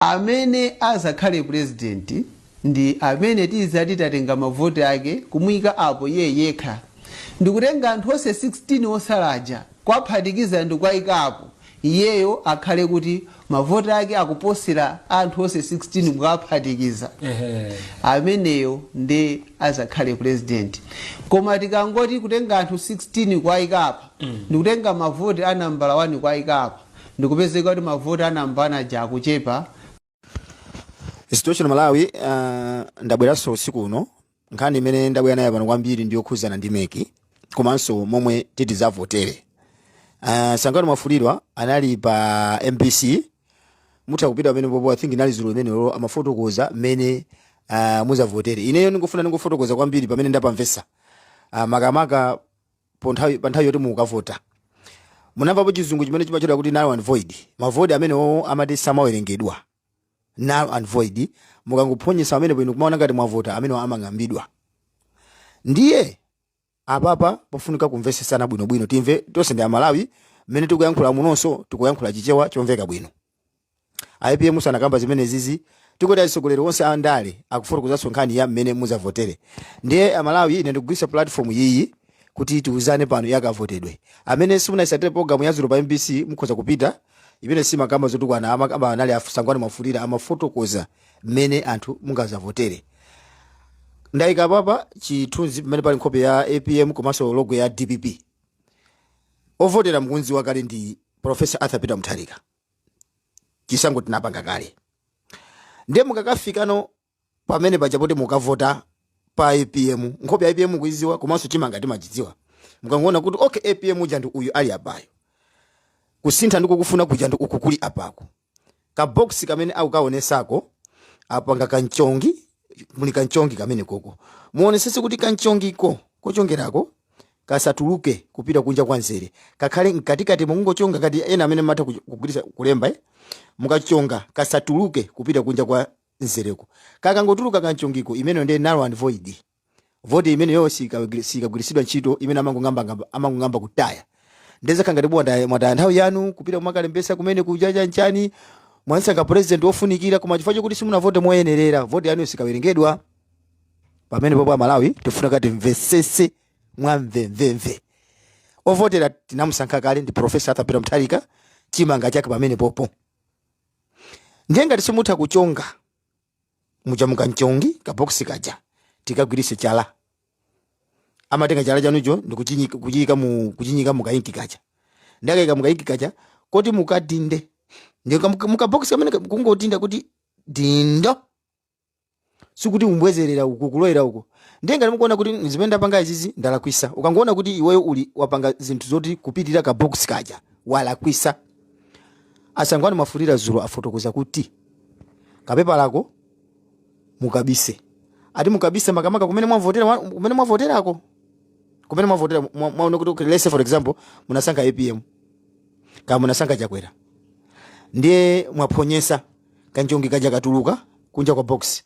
Amene azakhale president ndi amene tizati tatenga mavoti ake kumuyika apo iye yekha, ndikutenga anthu onse 16 osala aja kuwaphatikiza ndikuwayika apo iyeyo, akhale kuti mavoti ake akuposera anthu onse 16 mukawaphatikiza. Ameneyo ndi azakhale president. Koma tikangoti kutenga anthu 16 kuwayika apa, ndikutenga mavoti a nambala 1 kuwayika apa, ndikupezeka kuti mavoti a nambala 1 aja akuchepa. Situation Malawi, ndabweranso usiku uno. Nkhani imene ndabwera nayo pano kwambiri ndiyokhuzana ndi MEC komanso momwe titizavotere. Sangwani Mwafulirwa anali pa MBC, mutha kupita pamene popo, I think inali dzulo imenelo, amafotokoza mmene muzavotere. Ineyo ndingofuna ndingofotokoza kwambiri pamene ndapamvesa, makamaka pa nthawi yoti mukavota. Munamvapo chizungu chimene chimachedwa kuti null and void? Mavoti amenewo amati samawerengedwa, null and void. Mukangophonyesa pamenepo, inu kumaona ngati mwavota, amenewo amang'ambidwa. Ndiye apapa pofunika kumvesesana bwinobwino, timve tonse ndi Amalawi. Mmene tikuyankhula munonso tikuyankhula Chichewa chomveka bwino. APM sanakamba zimene zizi, tikuti atsogoleri onse a ndale akufotokozanso nkhani ya mmene muzavotere. Ndiye Amalawi, ine ndikugwiritsa platform iyi kuti tiuzane pano yakavotedwe. Amene simunayisatire program ya dzulo pa MBC, mukhoza kupita, imene simakamba zotukwana, amakamba anali a Sangwani Mwafulirwa, amafotokoza mmene anthu mungazavotere. Ndayika papa chithunzi pamene pali nkhope ya APM komanso logo ya DPP. Ovotera mukunziwa kale ndi Professor Arthur Peter Mutharika, chisankho tinapanga kale. Ndiye mukakafikano pamene paja poti mukavota pa APM, nkhope ya APM mukuiziwa, komanso chimanga timachidziwa. Mukangoona kuti okay, APM uja ndi uyu ali apayo, kusintha ndikukufuna kuja ndi uku kuli apako, ka box kamene akukaonesako apanga kanchongi, muli kanchongi kamene koko, muonesese kuti kanchongiko kochongerako kasatuluke kupita kunja kwa nzere, kakhale mkatikati. Mukungochonga ngati ena amene matha kugwiritsa kulemba, eh? Mukachonga kasatuluke kupita kunja kwa nzereko. Kakangotuluka kanchongiko, imeneyo ndiye null and void vote, imeneyo sikagwiritsidwa ntchito, imene amangong'amba kutaya. Ndezakha ngati mwataya nthawi yanu kupita kumakalembesa kumene kujaja nchani, mwansankha president wofunikira, koma chifukwa chokuti simunavote moyenerera, vote yanu sikawerengedwa. Pamene popo Amalawi tifuna kati mvesese mwamvemvemve. Ovotera tinamusankha kale ndi Professor Arthur Peter Mutharika, chimanga chake pamene popo. Ndiye ngati simutha kuchonga muja mukanchongi kaboksi kaja, tikagwirise chala. Amatenga chala chanucho ndikuchinyika, kuchiyika mu kuchinyika mukainki kaja, ndakayika mukainki kaja koti mukadinde ndi mukabokisi kamene kungotinda kuti dindo, sikuti umbwezerera uku kulowera uku. Ndiye ngati mukuona kuti zimene ndapanga izizi ndalakwisa, ukangoona kuti iweyo uli wapanga zinthu zoti kupitirira ka box kaja, walakwisa. Asangwani Mwafulirwa dzulo afotokoza kuti kapepalako mukabise, ati mukabise makamaka kumene mwavotera, kumene mwavoterako, kumene mwavotera. Mwaona kuti okay, let's say for example munasankha APM kama munasankha Chakwera, ndiye mwaphonyesa kanchongi kaja katuluka kunja kwa box,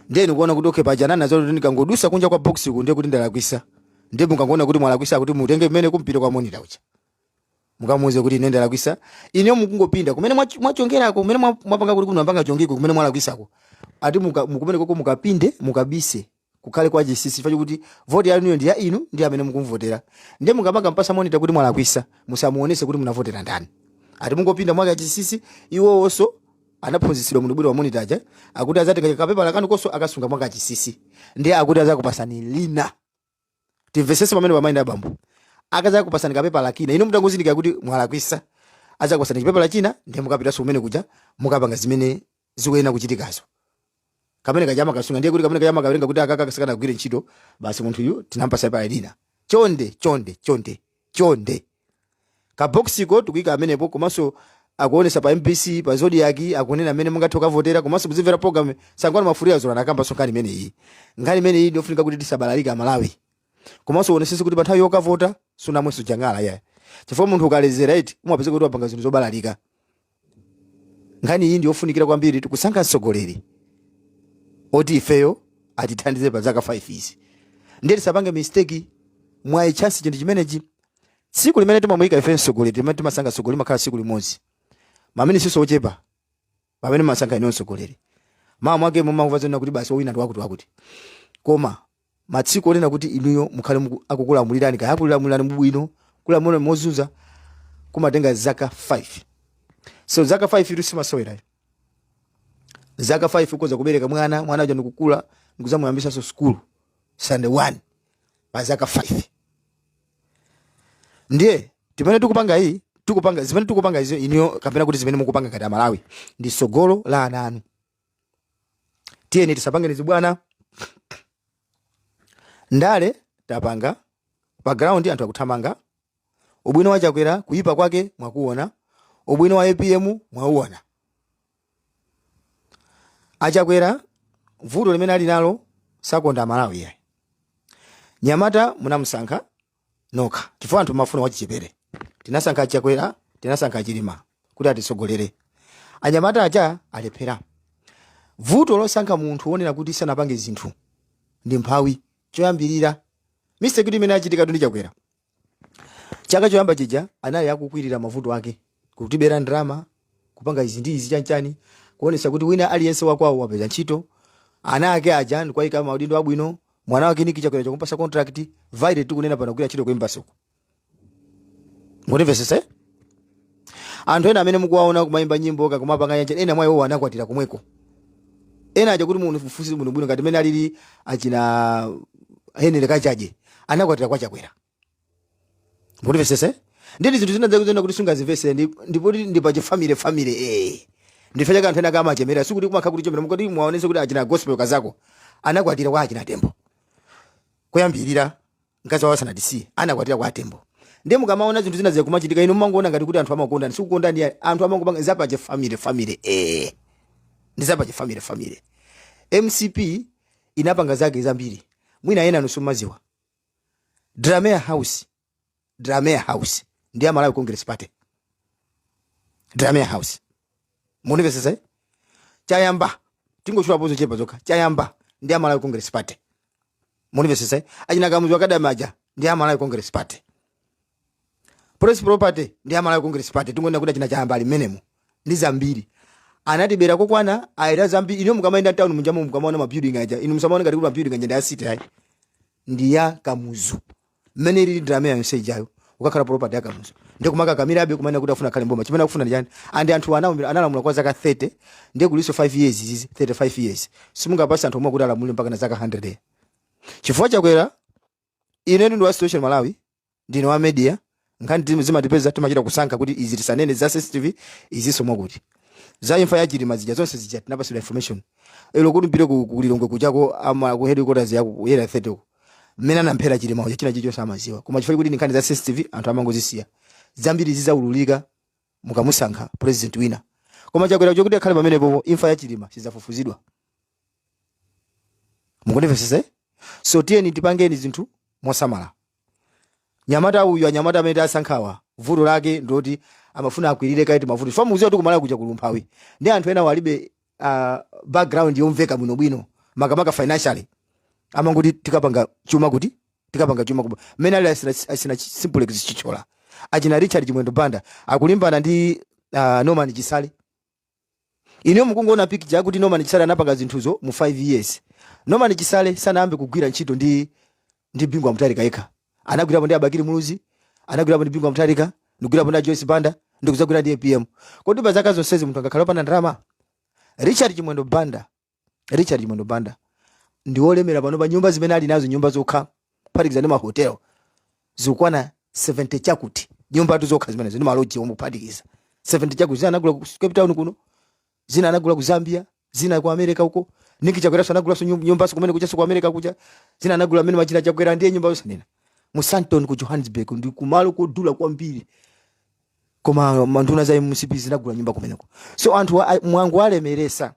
ndiye nikuona kuti okay, paja nana zoti ndikangodusa kunja kwa box uku ndiye kuti ndalakwisa. Ndiye mukangoona kuti mwalakwisa, kuti mutenge mmene kumpita kwa monitor uja, mukamuuze kuti ine ndalakwisa. Ine mukungopinda kumene mwachongerako, kumene mwapanga kuti kuno apanga chongiko, kumene mwalakwisako, ati mukumene koko mukapinde, mukabise, kukhale kwa chinsinsi, chifukwa chokuti voti yanuyo ndi ya inu ndi amene mukumvotera. Ndiye mukamaka mpasa monitor kuti mwalakwisa, musamuonese kuti munavotera ndani, ati mungopinda mwake chinsinsi. Iwowonso anaphunzitsidwa muno bwino wa monitor aja, akuti azatenga kapepala kanu konso akasunga mwake chinsinsi, ndiye akuti azakupasani lina. Timvesese pamene pamayi abambo, akazakupasani kapepala kina, inu mutangozindikira kuti mwalakwisa, azakupasani chipepala china, ndiye mukapitanso kumene kuja mukapanga zimene zikuyenera kuchitikazo. Kamene kaja amakasunga, ndiye kuti kamene kaja amakawerenga kuti akaka sakanagwire ntchito, basi munthuyu tinampasa pepala lina. Chonde, chonde, chonde, chonde, kabokisiko tikuyika amenepo. Komanso akuonesa pa MBC, pa Zodiak, akunena amene mungathe kukavotera, komanso muzimvera program. Sangwani Mwafulirwa dzulo anakambanso nkhani imeneyi. Nkhani imeneyi ndiofunika kuti tisabalalike Amalawi. Komanso uonesese kuti pa nthawi yokavota sunamwenso jang'ala yayi, chifukwa munthu ukalezera iti umapezeka kuti wapanga zinthu zobalalika. Nkhani iyi ndiyofunikira kwambiri. Tikusankha mtsogoleri oti ifeyo atithandize pa zaka 5 izi, ndiye tisapange mistake. Mwayi chance chinthu chimenechi. Tsiku limene timamuyika ife mtsogoleri, limene timasankha mtsogoleri, limakhala tsiku limodzi, mamene siso ochepa pamene masankha ine mtsogoleri. Mawa mwake mumamva zonena kuti basi, wina ndi wakuti wakuti. Koma matsiku onena kuti inuyo mukhale akukulamulirani, kaya akulamulirani mubwino, kulamulirani mozunza, kumatenga zaka 5. So zaka 5 itu simasewerayo. Zaka 5 ukoza kubereka mwana, mwana uja ndikukula, ndikuzamuyambisanso school standard 1 pa zaka 5. Ndiye timene tikupanga iyi, tikupanga zimene tikupanga izo inuyo, kapena kuti zimene mukupanga ngati Amalawi, ndi sogolo la ana anu. Tiyeni tisapange zibwana. Ndale tapanga pa ground, anthu akuthamanga. Ubwino wa Chakwera, kuyipa kwake mwakuona. Ubwino wa APM mwauona. Achakwera, vuto limene ali nalo, sakonda Amalawi yayi. Nyamata munamusankha nokha chifukwa anthu mafuna wachichepere. Tinasankha Chakwera, tinasankha Chilima kuti atitsogolere. Anyamata aja alephera. Vuto losankha munthu wonena kuti sanapange zinthu ndi mphawi. Choyambirira, mistake kuti imene achitika ndi Chakwera, chaka choyamba chija anali akukwirira mavuto ake, kutibera ndalama, kupanga izi ndi izi, chanchani, kuonesa kuti wina aliyense wakwawo wapeza ntchito. Ana ake aja ndikuwayika maudindo abwino. Mwana wake Nick Chakwera chakumpasa contract. Violet tikunena pano kugwira ntchito ku embassy uko. Mukutimvesese? Anthu ena amene mukuwaona kumayimba nyimbo kakumapanga nyanja, ena mwa iwo anakwatira komweko. Ena aja kuti mufufuze bwinobwino, ngati mene alili achina Henry Kachaje, anakwatira kwa Chakwera. Mukutimvesese? Nditi zinthu zina zakuzena kuti sungazimvese, ndipo ndi pa chifamily family. Ndife chake anthu ena akamachemera, sikuti kumakha kuti chemera. Mukati muwaonese kuti achina Gospel Kazako anakwatira kwa achina Tembo. Kuyambirira mkazi wawo asanatisiye, anakwatira kwa Tembo. Ndiye mukamaona zinthu zina zikumachitika, inu mumangoona ngati kuti anthu amakondani. Sikukondani yayi. Anthu amangopanga zapache family family. Ndi zapache family family. MCP inapanga zake zambiri, mwina ena nusumaziwa. Dramare House, Dramare House ndi ya Malawi Congress Party. Dramare House, munimvesese? Chayamba, tingochulapo zochepa zokha. Chayamba ndi ya Malawi Congress Party. Munimvesese? Achina Kamuzu Academy aja ndi ya Malawi Congress Party. Press Property ndi ya Malawi Congress Party. Tingoona kuti achina Chayamba ali mmenemo ndi zambiri. Anatibera kokwana ayera zambiri. Ino mukamayenda town munjamo, mukamaona ma building aja, inu musamaona ngati kuti ma building aja ndi a city ayi, ndi ya Kamuzu. Mmene ilili Dramare yonse ijayo ukakhala property ya Kamuzu. Ndiye kumakakamirabe kumanena kuti afuna khale mboma. Chimene akufuna ndi chani? Andi anthu analamula kwa zaka 30, ndiye kuliso 5 years izizi, 35 years. Simungapase anthu omwe kuti alamulire mpaka na zaka 100. Chifukwa Chakwera, ine ndi wa situation Malawi, ndine wa media. Nkhani zimatipeza, timachita kusankha kuti izi tisanene, za sensitive izinso, mwakuti za imfa ya Chilima zija zonse zija tinapasidwa information ilo kuti mpite ku Lilongwe kuchako, ama ku headquarters ya ku Area 30 uko, mmene anamphera Chilima uja, china chilichonse amaziwa. Koma chifukwa kuti ndi nkhani za sensitive, anthu amangozisiya. Zambiri zizaululika mukamusankha president wina. Koma Chakwera chokuti akhale pamenepopo, imfa ya Chilima sizafufuzidwa. Mukundimvesese? So tiyeni tipangeni zinthu mosamala. Nyamata uyu, anyamata amene tasankhawa, vuto lake ndoti amafuna akwirire kaiti mavuto, chifukwa mukuziwa kuti kumalawi kuja kuli umphawi, ndi anthu ena walibe background yomveka bwinobwino, makamaka financially. Amangoti tikapanga chuma, kuti tikapanga chuma kuba. Mmene ali asina Simplex Chithyola, achina Richard Chimwendo Banda akulimbana ndi Norman Chisale. Ine mukungoona picture yakuti Norman Chisale anapanga zinthuzo mu 5 years. Norman Chisale sanayambe kugwira ntchito ndi Bingu wa Mutharika yekha. Anagwirapo ndi Abakili Muluzi, anagwirapo ndi Bingu wa Mutharika, ndikugwirapo ndi Joyce Banda, ndikuzagwira ndi APM. Kodi pa zaka zonsezi munthu angakhala opanda ndalama? Richard Chimwendo Banda, Richard Chimwendo Banda ndi wolemera pano. Pa nyumba zimene ali nazo, nyumba zokha kuphatikiza ndi mahotel, zikukwana 70 chakuti. Nyumba tu zokha zimenezo ndi maloji omwe kuphatikiza 70 chakuti. Zina anagula ku Cape Town kuno, zina anagula ku Zambia, zina ku America uko. Nick Chakweraso anagulaso nyumbaso kumene kuchaso ku America kucha. Zina anagula amene machina Chakwera, ndiye nyumba yosanena mu Sandton ku Johannesburg, ndi kumalo kodula kwambiri, koma manduna za MCP zinagula nyumba kumeneko. So anthu mwangu alemeresa.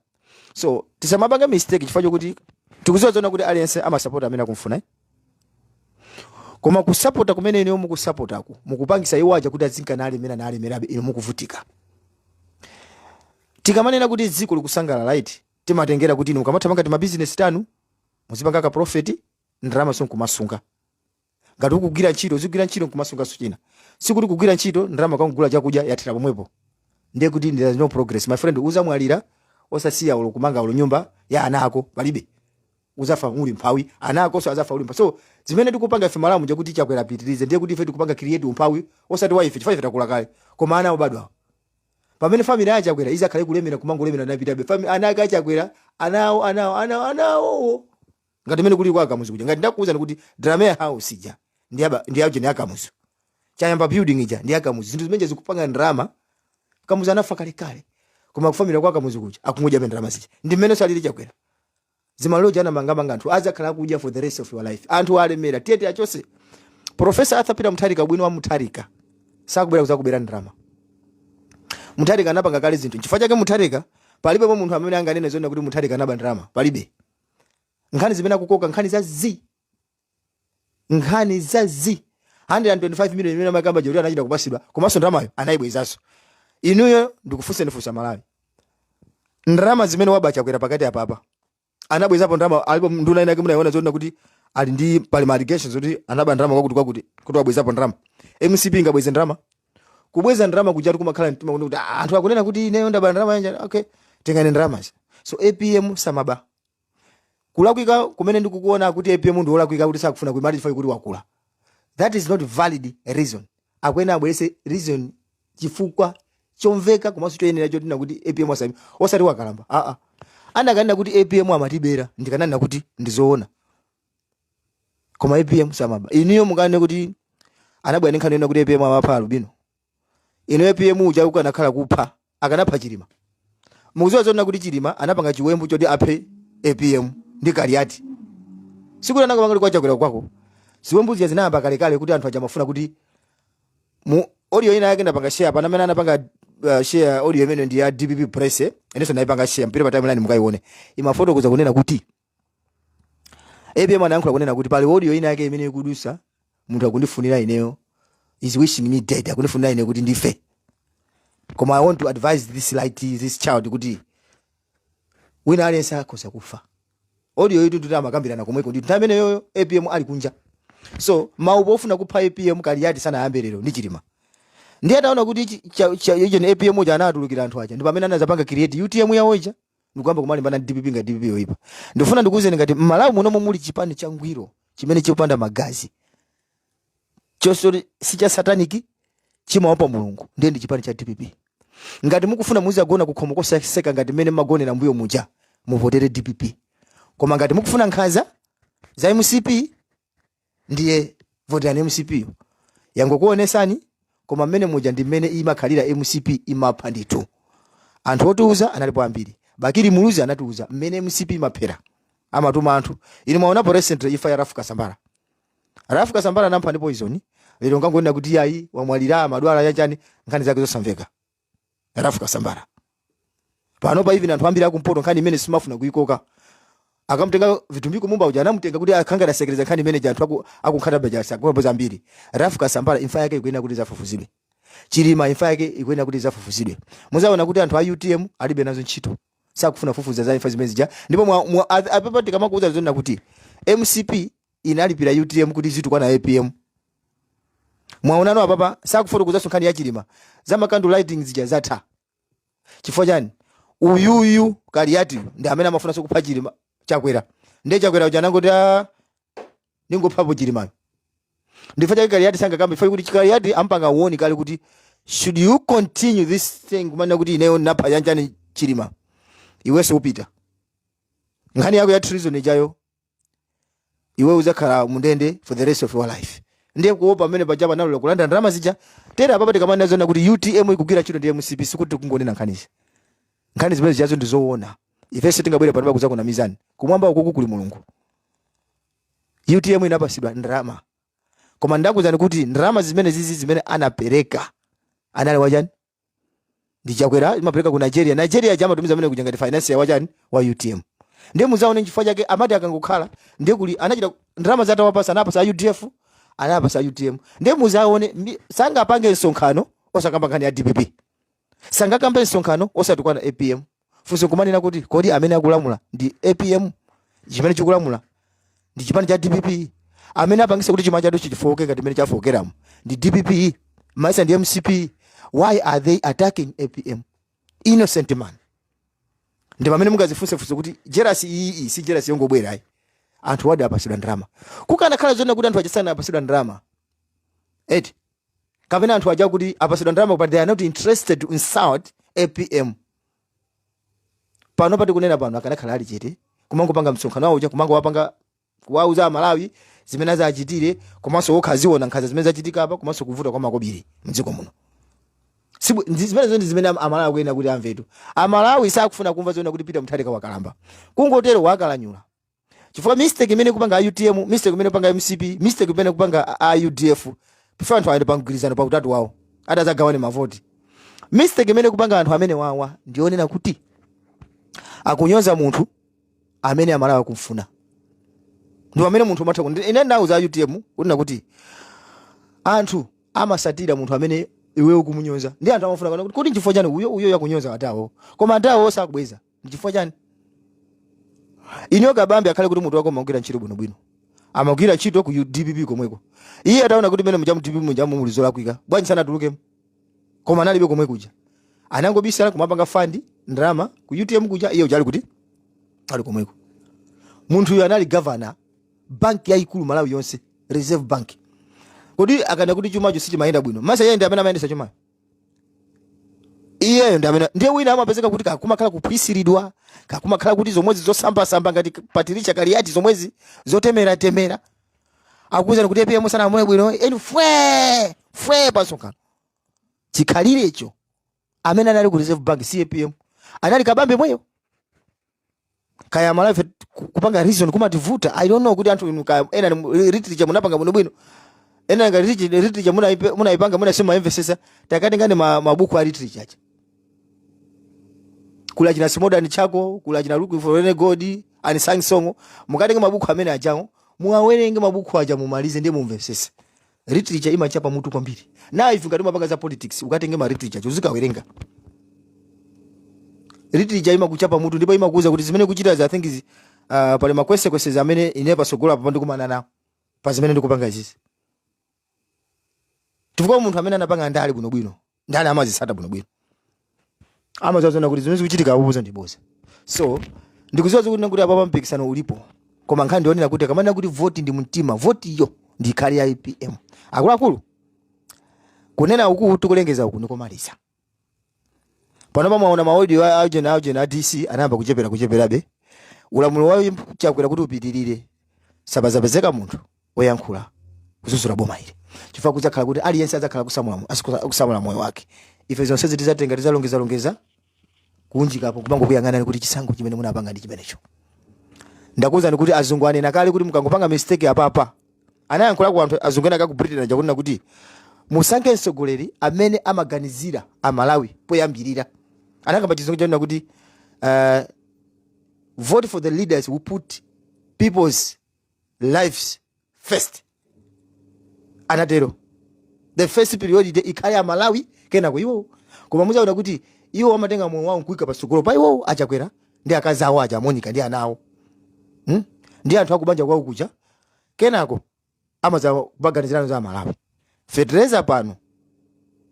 So tisamapanga mistake chifukwa chokuti tikuziwa zona kuti aliyense amasapota amene akumfuna, eh? Koma kusapota kumene ine mukusapotaku, mukupangisa iwo aja kuti azinka nalemera nalemerabe, inu mukuvutika. Tikamanena kuti dziko likusangalala, right, timatengera kuti inu mukamathamanga ti mabizinesi tanu, muzipanga ka profit, ndalama so nkumasunga. Ngati ukugwira ntchito, uzigwira ntchito nkumasunganso china. Sikuti kugwira ntchito, ndalama kangugula chakudya, yathera pomwepo, ndiye kuti there is no progress, my friend. Uzamwalira osasiya ulo kumanga ulo nyumba ya ana ako, palibe. Uzafa uli mphawi, ana ako so azafa uli mphawi. So zimene tikupanga ife Malamu chakuti Chakwera apitirize, ndiye kuti ife tikupanga create umphawi, osati wa ife chifukwa ife takula kale, koma ana obadwa. Pamene family ya Chakwera izakhale kulemera, kumangolemera napitabe, ana ake aChakwera, anawo, anawo, anawo, anawo, ngati mene kuli kwa Kamuzu kuja. Ngati ndakuwuzani kuti Delamere House ija ndi auje, ndi aKamuzu. Chayamba Building ija ndi aKamuzu. Zinthu zimene zikupanga ndalama, Kamuzu anafa kalekale, koma kufamily kwa Kamuzu kuja akungodya ndalama zija. Ndi mmene salili Chakwera. Zimaloja anamangamanga, anthu azakhala akudya for the rest of your life. Anthu alemera, tiyete achose Professor Arthur Peter Mutharika. Bwino wa Mutharika sakubwera kuzakubera ndalama. Mutharika anapanga kale zinthu. Chifukwa chake Mutharika, palibe munthu amene anganene zoona kuti Mutharika anaba ndalama, palibe. Nkhani zimene akukoka, nkhani za z nkhani za z 125 million imene amakamba joti anachita kupasidwa, komanso ndalamayo anayibwezanso. Inuyo ndikufunseni funsa, Malawi, ndalama zimene waba Chakwera pakati apapa, anabwezapo ndalama? Alipo nduna inake munayiona zoona kuti ali ndi, pali ma allegations kuti anaba ndalama kwakuti kwakuti, kuti wabwezapo ndalama? MCP ingabweze ndalama? Kubweza ndalama kujatu kumakhala mtima kuti ah, anthu akunena kuti ineyo ndaba ndalama yanjani, okay, tengani ndalamazi. So APM samaba. Kulakwika kumene ndikukuona kuti APM ndi wolakwika kuti sakufuna kuimati chifukwa kuti wakula, that is not valid reason. Akwena abwerese reason, chifukwa chomveka komanso choyenera chotina kuti APM asami, osati wakalamba, aa. Anakanena kuti APM amatibera, ndikananena kuti ndizoona, koma APM samaba. Inuyo mukane kuti anabwera ndi nkhani yonena kuti APM amapha alubino. Inu, APM uja ukanakhala kupha, akanapha Chilima. Mukuziwa zoona kuti Chilima anapanga chiwembu choti aphe APM ndi Kaliati? Sikuti anakapanga kwa Chakwera kwako. Ziwembu zija zinayamba kalekale, kuti anthu aja amafuna kuti mu audio ina yake ndapanga share pana. Amene anapanga share audio imene ndi ya DPP press, inenso ndayipanga share, mpira pa timeline mukayione. Imafotokoza kunena kuti APM anayankhula kunena kuti pali audio ina yake imene ikudusa, munthu akundifunira ineyo, is wishing me dead, akundifunira ine kuti ndife, koma I want to advise this light, this child, kuti wina aliyense akhoza kufa. Audio itu nditi amakambirana komweko ndi nthawi imeneyoyo APM ali kunja. So maupo ofuna kupha APM, Kaliati sanayambe lero ndi Chilima. Ndiye ataona kuti icho ni APM uja anatulukira anthu aja, ndi pamene anazapanga create UTM yawo ija ndikuyamba kumalimbana ndi DPP ngati DPP yoipa. Ndifuna ndikuwuzeni, ngati m'Malawi munomo muli chipani changwiro chimene chopanda magazi, chosoti si cha satanic, chimaopa Mulungu, ndiye ndi chipani cha DPP. Ngati mukufuna muzagona kukhomo kosaseka ngati mmene mmagonera mbuyo muja, muvotere DPP. Koma ngati mukufuna nkhanza za MCP, ndiye voterani MCP yo. Yangokuonesani, koma mmene muja ndi mmene imakhalira MCP, imapha ndithu. Anthu otiuza analipo ambiri. Bakili Muluzi anatiuza mmene MCP imaphera, amatuma anthu. Inu mwaonapo recently imfa ya Ralph Kasambara. Ralph Kasambara anampha ndi poison. Lero ngangonena kuti yayi, wamwalira, amadwala, yachani, nkhani zake zosamveka. Ralph Kasambara pano pa, even anthu ambiri akumpoto, nkhani imene simafuna kuikoka. Akamutenga Vitumbiko Mumba uja, anamutenga kuti akhanga adasekereza nkhani imene anthu akunkhata baja sakuwa zambiri. Ralph Kasambara imfa yake ikuyenera kuti zafufuzidwe. Chilima imfa yake ikuyenera kuti zafufuzidwe. Muzaona kuti anthu a UTM alibe nazo ntchito, sakufuna fufuza za imfa zimene zija. Ndipo apepa tikamakuuza zonena kuti MCP inalipira UTM kuti zitukwana APM. Mwaonano apapa sakufotokozanso nkhani ya Chilima, za ma candle lighting zija zatha. Chifukwa chani? Uyuyu Kaliati ndi amene amafunanso kupha Chilima, Chakwera. Ndiye Chakwera uja anangoti, "Ah, ndingophapo Chilimayo." Ndifo chake Kaliati sangakambe, chifukwa kuti Kaliati ampanga uoni kale kuti should you continue this thing kumanena kuti ineyo napha yanjani Chilima, iwenso upita nkhani yako ya treason ijayo, iwe uzakhala mundende for the rest of your life. Ndiye kuopa pamene pachapa nalo kulanda ndalama zija. Tere apapa tikamanena zona kuti UTM ikugwira ntchito ndi MCP, sikuti tikungonena nkhanizi. Nkhani zimene zijazo ndizoona. Ifenso tingabwere pano pakuza kunamizani? Kumwamba ukuku kuli Mulungu. UTM inapasidwa ndalama, koma ndakuzani kuti ndalama zimene zizi zimene anapereka anali wachani? Ndi Chakwera. Imapereka ku Nigeria. Nigeria chamatumiza amene kuja ngati financier wachani? Wa UTM. Ndiye muzaone chifukwa chake amati akangokhala, ndiye kuli anachita ndalama zatawapasa, anapasa a UDF, anapasa a UTM. Ndiye muzaone sangapange msonkhano osakamba nkhani ya DPP, sangakambe msonkhano osatukwana APM. Funso kumanena kuti kodi amene akulamula ndi APM? Chimene chikulamula ndi chipani cha DPP? Amene apangisa kuti chuma chathu chifoke ngati mmene chafokeramo ndi DPP, maisa ndi MCP. Why are they attacking APM, innocent man? Ndi pamene mungazifunsefunse kuti jealousy iyi si jealousy yongobwera ayi. Anthu wadi apasidwa ndalama. Kukanakhala zona kuti anthu achisana apasidwa ndalama eti, kapena anthu aja kuti apasidwa ndalama but they are not interested to insult APM pano pati kunena pano, akanakhala ali chete, kumangopanga msonkhano wawo uja, kumangowapanga kuwauza Amalawi zimene azachitire, komanso okha aziona nkhanza zimene zachitika apa, komanso kuvuta kwa makobiri mdziko muno. Zimene ndi zimene Amalawi akuyenera kuti amvetu. Amalawi sakufuna kumva zoona kuti Peter Mutharika wakalamba, kungotero wakalanyula, chifukwa mistake imene kupanga a UTM, mistake imene kupanga MCP, mistake imene kupanga a UDF before anthu ayende pa mgwirizano pa utatu wawo atazagawane mavoti, mistake imene kupanga anthu amene wawa ndionena kuti akunyoza munthu amene Amalawi akumfuna. Ndi amene munthu umatha ine ndauza a UTM kunena kuti anthu amasatira munthu amene iwewe ukumunyoza, ndi anthu amafuna kana kuti nchifukwa chani uyo uyo yakunyoza atawo, koma atawo osakubweza, nchifukwa chani? Inuyo Kabambe akhale kuti munthu wako amagwira ntchito bwinobwino, amagwira ntchito ku DPP komweko. Iye ataona kuti mene muja mu DPP muja muli zolakwika, bwanji sanatulukemo? Koma analibe komwe kuja, anangobisala kumapanga fund ndalama ku UTM kuja. Iye uja ali kuti? Ali komweko. Munthu uyu anali governor banki yayikulu Malawi yonse, Reserve Bank. Kodi akana kuti chumacho sichimayenda bwino, masa iye ndi amene amayendesa chumayo? Iyeyo ndi amene. Ndiye wina amapezeka kuti kakumakhala kuphwisiridwa, kakumakhala kuti zomwezi zosambasamba ngati Patricia Kaliati, zomwezi zotemeratemera, akuwuzani kuti APM sanamule bwino, eni fwe fwe pasonkhano. Chikhalirecho amene anali ku Reserve Bank si APM, anali Kabambe mweyo. Kaya Malawi kupanga reason kumativuta. I don't know kuti anthu inu kaya ena ni literature munapanga bwinobwino, ena ngati literature munaipanga muna simayimvesesa. Takatengani mabuku a literature aja, kula china Simodern Chako, kula china Looking for Any God and Sang Song. Mukatenge mabuku amene ajawo, muwawerenge mabuku aja, mumalize, ndiye mumvesese. Literature imachapa mutu kwambiri. Na ife ngati umapanga za politics, ukatenge ma literature uzikawerenga. Literature imakuchapa mutu ndipo imakuuza kuti zimene kuchita, I think is, pali ma consequences amene ine pasogolo apa ndikumana nawo pa zimene ndikupanga izizi, chifukwa munthu amene anapanga ndale bwinobwino, ndale amazisata bwinobwino, amazaziona kuti zimene zikuchitika abuza ndi boza. So ndikuziwa zikuti kuti apa mpikisano ulipo, koma nkhani ndionera kuti akamanena kuti voti ndi mtima, votiyo ndi ikhale ya APM. Akuluakulu, kunena uku tikulengeza uku ndikomaliza. Pano mwaona ma audio a audio a DC anayamba kuchepera kucheperabe. Ulamuliro wa Chakwera kuti upitirire, sapazapezeka munthu oyankhula kudzudzula boma ili, chifukwa kudzakhala kuti aliyense adzakhala kusamula moyo wake. Ife zonse tizatenga, tizalongezalongeza kuunjikapo, kumangokuyang'anani kuti chisankho chimene munapanga ndi chimenecho. Ndakuwuzani kuti azungu anena kale kuti mukangopanga mistake apapa, anayankhula ku anthu azungu ena ku Britain aja kunena kuti musankhe mtsogoleri amene amaganizira Amalawi poyambirira. Anakamba chizungu chanena kuti "Vote for the leaders who put people's lives first." Anatero, the first priority ikhale Amalawi, kenako iwo. Koma muzaona kuti iwo amatenga moyo wawo nkuika patsogolo pa iwowo, aChakwera ndi akazi awo aja Monica ndi ana awo, Ndi anthu akubanja kwawo kuja, kenako amaza kupaganizirano za Amalawi. Fetereza pano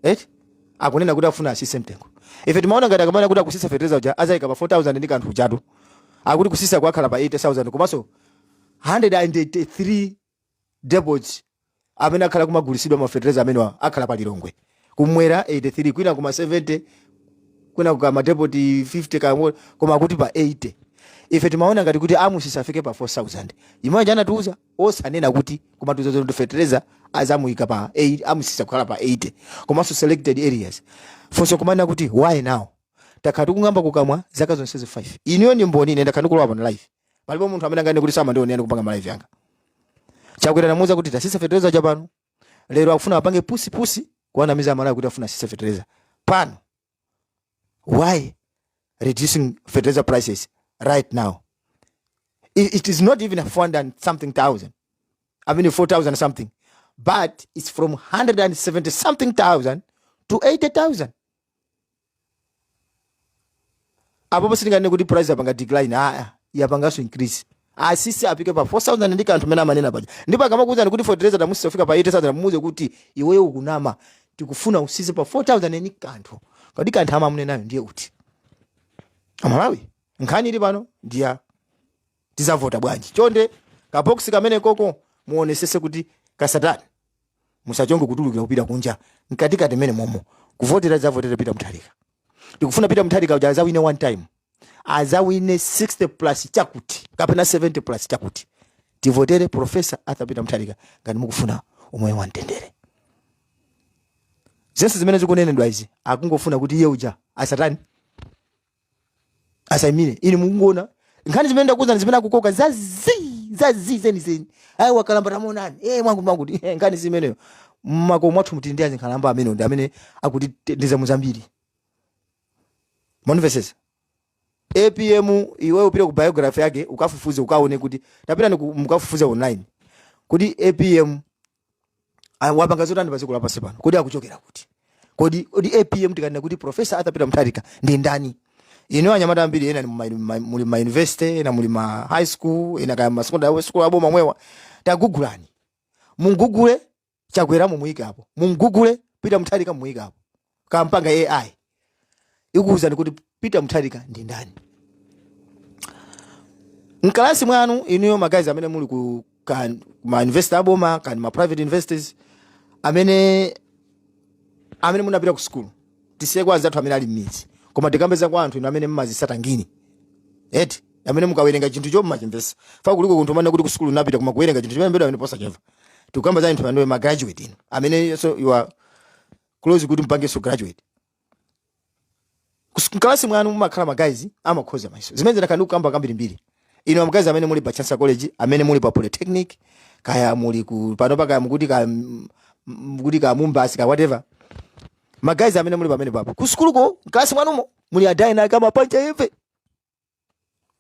eti akunena kuti afuna asise mtengo. Ife timaona ngati akamana kuti akusisa fetereza uja azayika pa 4000 ndi kanthu chatu. Akuti kusisa kwakhala pa 80,000, komanso 183 depots amene akhala kumagulisidwa mafetereza amene akhala pa Lilongwe, kumwera 83, kwina kuma 70, kwina kuka madepot 50 kamwe, koma akuti pa 80. Ife timaona ngati kuti amusisa afike pa 4000 imwe anatiuza, osanena kuti kumatiuza kuti fetereza azamuyika pa 8, amusisa kukhala pa 80, komanso selected areas. Funso kumanena kuti why now? Takhala tikung'amba kukamwa zaka zonsezi 5. Inuyo ni mboni, ine ndakhala ndikulowa pano live, palipo munthu amene angane kuti samandionera kupanga ma live yanga. Chakwera namuuza kuti tasisa fetereza chapano. Lero akufuna apange pusi pusi kuwanamiza Amalawi kuti afuna asise fetereza pano. Why reducing fertilizer prices right now? It is not even 400 and something thousand, I mean 4000 something, but it's from 170 something thousand to 80,000. Apo sitinganene kuti price yapanga decline, aa, yapanganso increase. Asise apike pa 4000 ndi kanthu mene amanena paja. Ndipo akamakuwuzani kuti fertilizer tamusisa kufika pa 80,000, mumuuze kuti iweyo ukunama, tikufuna usise pa 4000 ndi kanthu. Kodi kanthu amamunenayo ndiye uti? Amalawi, nkhani ili pano ndiya tizavota bwanji. Chonde, kaboksi kamene koko muonesese kuti kasatani, musachonge kutulukira kupita kunja. Mkatikati mene momo kuvotera, zavotera Peter Mutharika. Tikufuna Peter Mutharika uja azawine one time, azawine 60 plus chakuti kapena 70 plus chakuti. Tivotere Professor Arthur Peter Mutharika ngati mukufuna umoyo wamtendere. Zonse zimene zikunenedwa izi, akungofuna kuti iye uja asatani, asayimire. Ine mukungoona nkhani zimene ndakuuzani, zimene akukoka zazi zazi zenizeni. Ayi, wakalamba tamuonani, mwangu mwangu. Nkhani zimeneyo mmakomo mwathu mutili ndi azinkhalamba amene ndi amene akuti ndiza muzambiri. Monimvesesa? APM, iwe upite ku biography yake ukafufuze, ukaone kuti tapita ni mukafufuze online kuti APM wapanga zotani pa dziko lapansi pano, kodi akuchokera kuti, kodi APM, tikanena kuti Professor Arthur Peter Mutharika ndi ndani? Ino anyamata ambiri ena ni muli ma university, ena muli ma high school, ena kaya ma secondary school aboma mwewa. Tagugulani, mungugule Chakwera mumuyike apo, mungugule Peter Mutharika mumuyike apo, kampanga AI ikuwuzani kuti Peter Mutharika ndi ndani. Mkalasi mwanu inuyo, ma guys amene muli ku ma university aboma kani ma private universities, amene munapita ku school, tisiye kwa anzathu amene ali m'midzi, koma tikambeza kwa anthu inu amene mmazisata ngini eti, amene mukawerenga chinthu cho mmachimvesa. Fa kuliko kunthu amene kuti ku school unapita koma kuwerenga chinthu chimene mbedwa amene posachimva. Tikukamba za anthu amene ma graduate inu, amene so you are close kuti mpangenso graduate. Mkalasi mwanu mumakhala ma guys amakhoza mayeso, zimene zinakhala ndikukamba kambirimbiri. Inu ma guys amene muli pa Chancellor College, amene muli pa Polytechnic, kaya muli ku panopa, kaya mukuti ka mukuti ka Mumbasi, ka whatever, ma guys amene muli pamene papo ku sukuluko, mkalasi mwanumo muli adaina kama pancha heavy,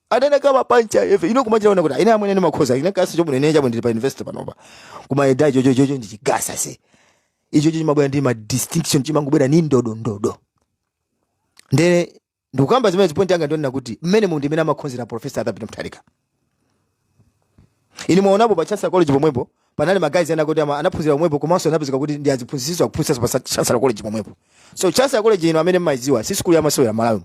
adena kama pancha heavy. Ino kumachira ona kuti ine amwene ndimakhoza, ine kasi chomwe ine chabwe ndili pa university panopa, koma edai chocho chocho ndichigasa se icho chimabwera ndi ma distinction, chimangobwera ni ndodo ndodo. Ndene ndikukamba zimene point yanga ndionena kuti mmene munthu imene amakhonzera Professor Arthur Peter Mutharika. Ine mwaonapo pa Chancellor College pomwepo panali ma guys ena kuti anaphunzira pomwepo, komanso anapezeka kuti ndi aziphunzitsi akuphunzitsa pa Chancellor College pomwepo. So Chancellor College, ino amene mmayidziwa, si sukulu yamasewera Malawi,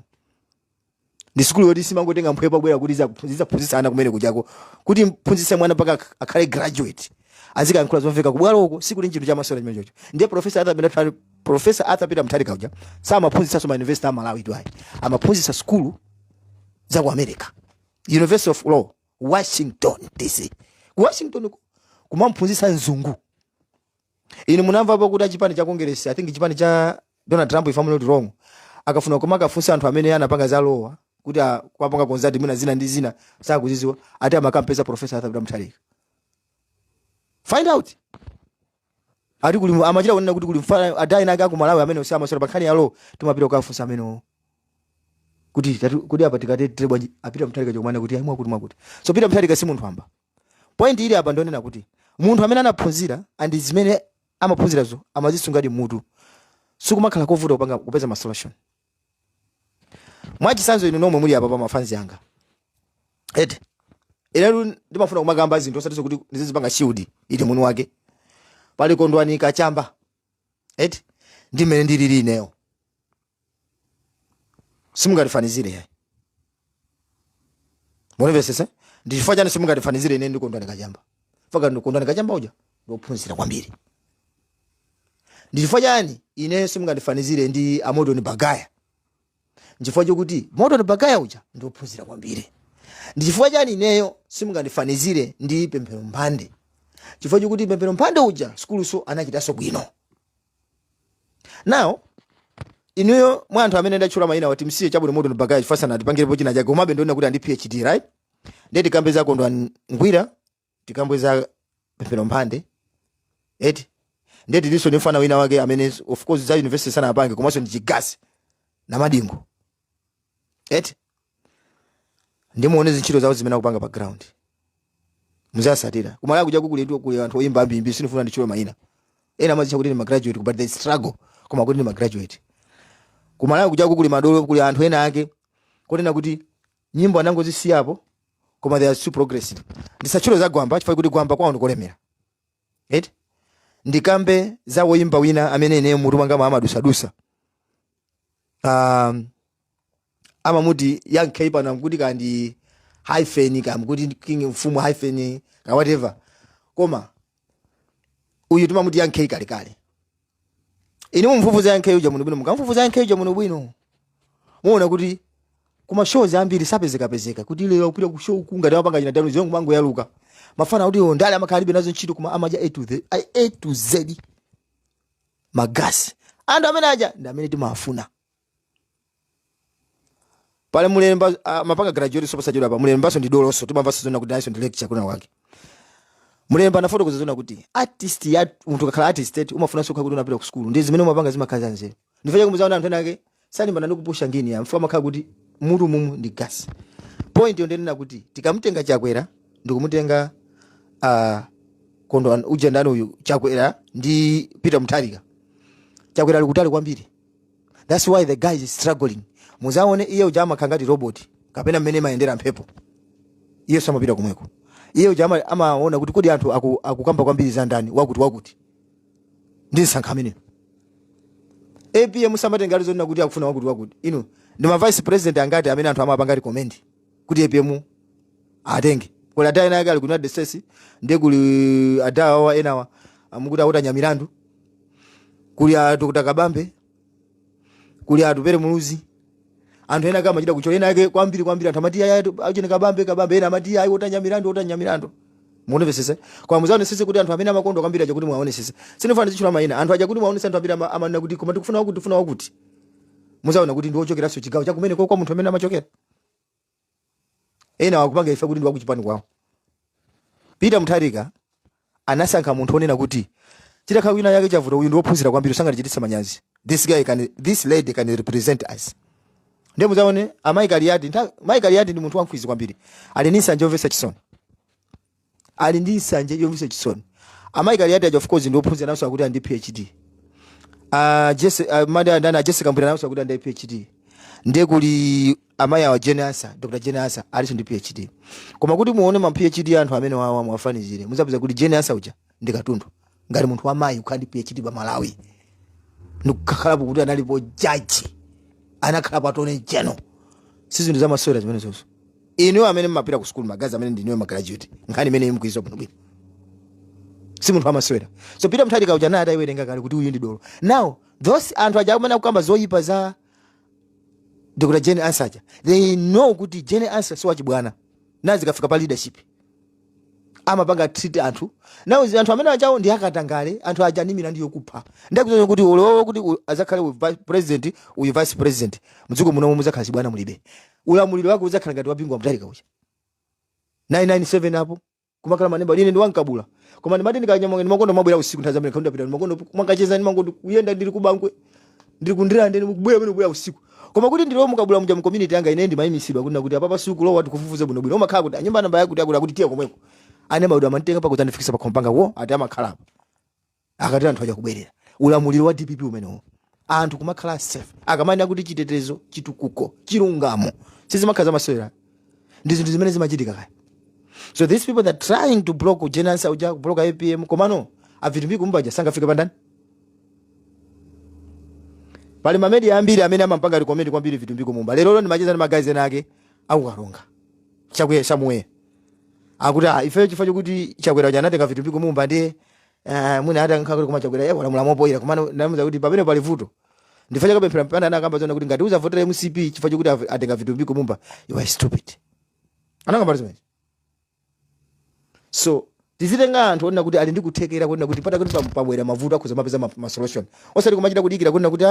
ndi sukulu yoti simangotenga mphepo abwera kuti izaphunzitsa ana kumene kujako, kuti mphunzitse mwana mpaka akhale graduate, azikayankhula zomveka kubwalo uko, sikuti nchinthu chamasewera chimene chocho. Ndiye Professor Arthur Peter Mutharika uja samaphunzitsanso ma university a Malawi tu ayi, amaphunzitsa sukulu za ku America, University of Law, Washington DC. Ku Washington ku kumamphunzitsa mzungu. Inu munamvapo kuti achipani cha Congress, I think chipani cha Donald Trump if I'm not wrong, akafuna koma akafunsa anthu amene anapanga za law kuti kuwapanga consult mwina zina ndi zina sakuziziwa, ati amakampeza Professor Arthur Peter Mutharika. Find out, ati kuli amachita kunena kuti kuli mfana adai nake aku Malawi amene usamasora pa nkhani ya law, timapita kukafunsa amene kuti kuti apa tikati tire bwanji apita Mutharika chokumana kuti ayi mwakuti mwakuti. So Peter Mutharika si munthu wamba. Point ili apa ndionena kuti munthu amene anaphunzira and zimene amaphunzirazo amazisungadi mutu, sikumakhala kovuta kupanga kupeza ma solution. Mwachitsanzo, inu nomwe muli apa pa mafanzi anga eti, inetu ndimafuna kumakamba zinthu osatiso kuti ndizizipanga shield ili mwini wake. Pali Kondwani Kachamba eti, ndi mmene ndilili ineyo simungatifanizire yayi. Munimvesese? Ndi chifukwa chani simungatifanizire ine ndi Kondwani Kachamba? Faka ndi Kondwani Kachamba uja ndiophunzira kwambiri. Ndi chifukwa chani ine simungandifanizire ndi Amodoni Bagaya? Nchifukwa chokuti Modoni Bagaya uja ndiophunzira kwambiri. Ndi chifukwa chani ineyo simungandifanizire ndi Pemphero Mphande? Chifukwa chokuti Pemphero Mphande uja sukuluso anachitanso bwino. Now inuyo mwa anthu amene ndatchula mayina wati msiye chabwino Modoni Bagaya chifukwa sanatipangirepo china chake, komabe ndiona kuti andi PhD, right? Ndiye tikambe za Kondwani Ngwira, tikambe za Pemphero Mphande eti, ndiye tilinso ndi mfana wina wake amene of course za university sanapange, komanso ndi chigasi na Madingo eti. Ndimuone zintchito zawo zimene akupanga pa ground, muzasatira. Kumala kuja kuli ndi kuli anthu oyimba ambiri, sinifuna nditchule mayina. Ena amazitcha kuti ndi magraduate, but they struggle koma kuti ndi magraduate. Kumalawi kuja kuli madolo, kuli anthu ena ake kunena kuti nyimbo anangozisiyapo. Koma they are still progressing. Ndisatchule za Gwamba chifukwa kuti Gwamba kwawo ndikolemera, right? Ndikambe za woyimba wina amene ineyo mutu mwanga amadusadusa, amamuti Young K. Pano amkuti kandi hyphen, kamkuti king, mfumu hyphen ka whatever, koma uyu timamuti Young K kalekale. Ine mumfufuza Young K uja muno bwino, mukamfufuza Young K uja muno bwino, muona kuti kuma shows ambiri sapezekapezeka, kuti lero kupita ku show kungati amapanga china dano ziyongo mango yaluka mafana kuti ndale amakhala alibe nazo ntchito, koma amadya A to Z magasi. Anthu amene aja ndi amene timafuna. Pale Mulemba, mapanga graduate soposachedwa pa Mulembaso ndi doloso, timamvanso zona kuti nayenso ndi lecture kuna wake. Mulemba anafotokoza zona kuti artist ya munthu kakhala artist eti umafunanso kukhala kuti unapita ku school, ndi zimene umapanga zimakhala za nzeru. Ndifeche kumuzaona anthu ena ake salimbana ndi kupusha ngini ya mfu, amakhala kuti mutu mumu ndi gas. Point yo ndinena kuti tikamutenga Chakwera ndikumutenga kondo uja ndani uyu, Chakwera ndi Peter Mutharika, Chakwera ali kutali kwambiri. That's why the guy is struggling. Muzaone iye uja amakhala ngati robot kapena mmene imayendera mphepo, iye samapita komweko. Iye uja amaona kuti kodi anthu akukamba kwambiri za ndani, wakuti wakuti, ndi nsankha ameneyo. APM samatenga alizonena kuti akufuna wakuti wakuti. Inu, ndi ma vice president angati amene anthu amapanga recommend kuti APM atenge? Kuli adaya ena ake ali ku United States, ndiye kuli adaya awa enawa amukuti akuti anyamilandu, kuli a Dr. Kabambe, kuli a Atupele Muluzi. Anthu ena ake amachita kuchola ena ake kwambiri kwambiri. Anthu amati aya achene Kabambe, Kabambe, ena amati ayi otanyamilandu, otanyamilandu. Muonesese kwa muzaonesese kuti anthu amene amakondwa kwambiri aja, kuti muwaonesese, sindifuna ndichula mayina anthu aja, kuti muwaonese anthu ambiri amanena kuti koma tikufuna wakuti, tikufuna wakuti, muzaona kuti ndi ochokeranso chigawo chakumene kwa munthu amene amachokera. Ena wakupanga ife kuti ndi wakuchipani kwawo. Peter Mutharika anasankha munthu onena kuti chitakhala wina yake chavuta, uyu ndi wophunzira kwambiri, sangatichititse manyazi. This guy can, this lady can represent us. Ndiye muzaone amayi Kaliati. Mayi Kaliati ndi munthu wankhwizi kwambiri, ali ndi nsanje yomvetsa chisoni, ali ndi nsanje yomvetsa chisoni amayi Kaliati aja. Of course ndi wophunzira nawonso, akuti ali ndi PhD. Jesse, madi andani, a Jessica Mbwira nawonso akuti ali ndi PhD. Ndiye kuli amayi awa Jane Ansah, Dr. Jane Ansah alinso ndi PhD. Koma kuti muone ma PhD anthu amene wawa muwafanizire, muzapeza kuti Jane Ansah uja ndi katundu. Ngati munthu wamayi kukhala ndi PhD pa Malawi, ndikukhalapo kuti analipo jaji, anakhalapo attorney general, si zinthu zamasewera zimene zonso. Inu amene mmapita ku school, magazi amene ndiniwe ma graduate, nkhani imene imkuiza bwinobwino, si munthu amasewera. So Peter Mutharika uja naye atayiwerenga kale kuti uyu ndi dolo. Now those anthu aja amene akukamba zoyipa za Dr. Jane Ansah, they know kuti Jane Ansah si wachibwana. Nazi zikafika pa leadership amapanga treat anthu. Now anthu amene ajawo ndi akatangale, anthu aja ndi milandu yokupha. Ndakuzoza kuti ulowo kuti azakhale uyu vice president, uyu vice president, mdziko muno muzakhala chibwana mulibe. Ulamuliro wake uzakhala ngati wabingu wa Mutharika uja 997 apo kumakhala manemba. Ine ndi wankabula, koma ndimati ndikanyamuka ndimakonda mabwera usiku. Nthawi zamene ndapita ndimakonda mwakacheza, ndimakonda kuyenda, ndili kubangwe, ndili kundirande, ndikubwera pamene kubwera usiku. Koma kuti ndilowe mukabula muja mu community yanga, ine ndimayimisidwa kuti nakuti apapa sikulowa, tikufufuze bwinobwino. Umakhala kuti anyumba namba yakuti yakuti, akuti tiye komweko. Ane maudu amanditenga pakuti andifikisa pa khompanga wo, ati amakhalapo akati anthu aja kubwerera. Ulamuliro wa DPP umenewo, anthu kumakhala safe. Akamanena kuti chitetezo, chitukuko, chilungamo, sizimakhala zamasewera, ndi zinthu zimene zimachitika kaya. So these people that trying to block Jane Ansah uja, block APM, komano avitumbiko mbaja sangafike pandani. Pali ma media ambiri amene amampanga recommend kwambiri Vitumbiko Mumba. Lero lero ndimacheza ndi ma guys ena ake akukalonga Chakwera somewhere, akuti ah, ife chifukwa chokuti Chakwera uja anatenga Vitumbiko Mumba, ndiye mwina ati kuti koma Chakwera ye walamula mopoyera. Komano ndamuza kuti pamene pali vuto ndifo chakapemphera mpanda anakamba zona kuti ngati uzavotera MCP chifukwa chokuti atenga Vitumbiko Mumba, you are stupid. Anakamba zimene. So tizitenga anthu onena kuti ali ndi kuthekera, kunena kuti pata kuti pabwera mavuto akhoza mapeza ma solution, osati kumachita kudikira kunena kuti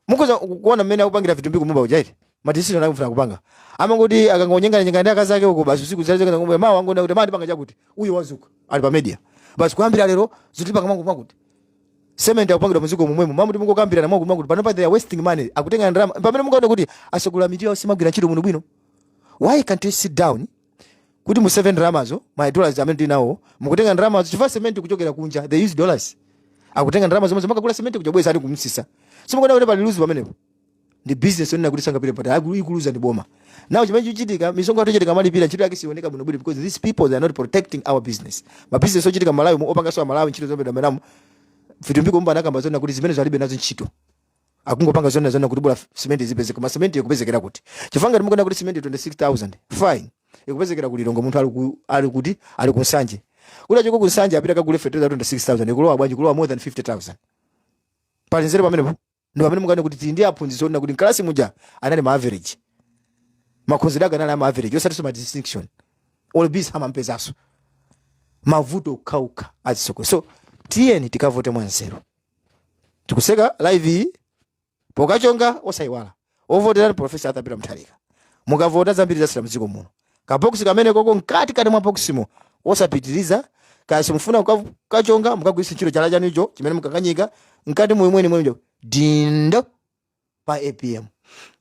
mukhoza kuona mmene akupangira Vitumbiko Mumba uja iti ma decision akufuna kupanga, amangoti akangonyengana ndi akazi ake uko basi, usiku zazeka ngombe mawa angona kuti mandi panga chakuti, uyo wazuka ali pa media basi, kuyambira lero zitipanga mangu makuti cement akupangidwa muziko momwemo, mamuti mungokambirana mwakuti mwakuti. Panopa they are wasting money, akutenga ndalama pamene mungaone kuti asogolera miti yawo simagwira ntchito muno bwino. Why can't you sit down kuti mu 7 ndalamazo, ma dollars amene tinawo, mukutenga ndalamazo chifukwa cement kuchokera kunja they use dollars, akutenga ndalama zomwe zimakagula cement kuja, bweza ali kumsisa, simukuona kuti pali luzi pamenepo? Ndi business yonena kuti sangapite patali, ikuluza ndi boma. Now chimene chikuchitika, misonkho yathu chitika malipira, ntchito yake sioneka bwinobwino because these people, they are not protecting our business. Ma business ochitika Malawi mu opanganso Malawi ntchito zopedwa menamo. Vitumbiko Mumba anakamba zona kuti zimene zalibe nazo ntchito, akungopanga zona zona kuti bola cement zipezeke. Koma cement ikupezekera kuti? Chifukwa ngati mukuona kuti cement 26,000, fine, ikupezekera ku Lilongwe, munthu ali kuti? Ali ku Nsanje. Kuti achoko ku Nsanje apita kagule fertilizer 26,000, ikulowa bwanji? Kulowa more than 50,000. Pali nzeru pamenepo? Ndi pamene mukaona kuti tili ndi aphunzitsi onena kuti mkalasi muja anali ma average, makhonzedwe ake anali ama average, osatinso ma distinction all bis amampezanso. Mavuto okhaokha azisoko. So tiyeni tikavote mwanzeru. Tikuseka live iyi, pokachonga osayiwala ovotera Professor Arthur Peter Mutharika. Mukavota, zambiri zasira mdziko muno. Kabokisi kamene koko, mkati kati mwa bokisimo osapitiriza. Kasi mufuna kukachonga, mukagwiritsa ntchito chala chanucho chimene mukakanyika mkati mwemweni mwenjo dindo pa APM.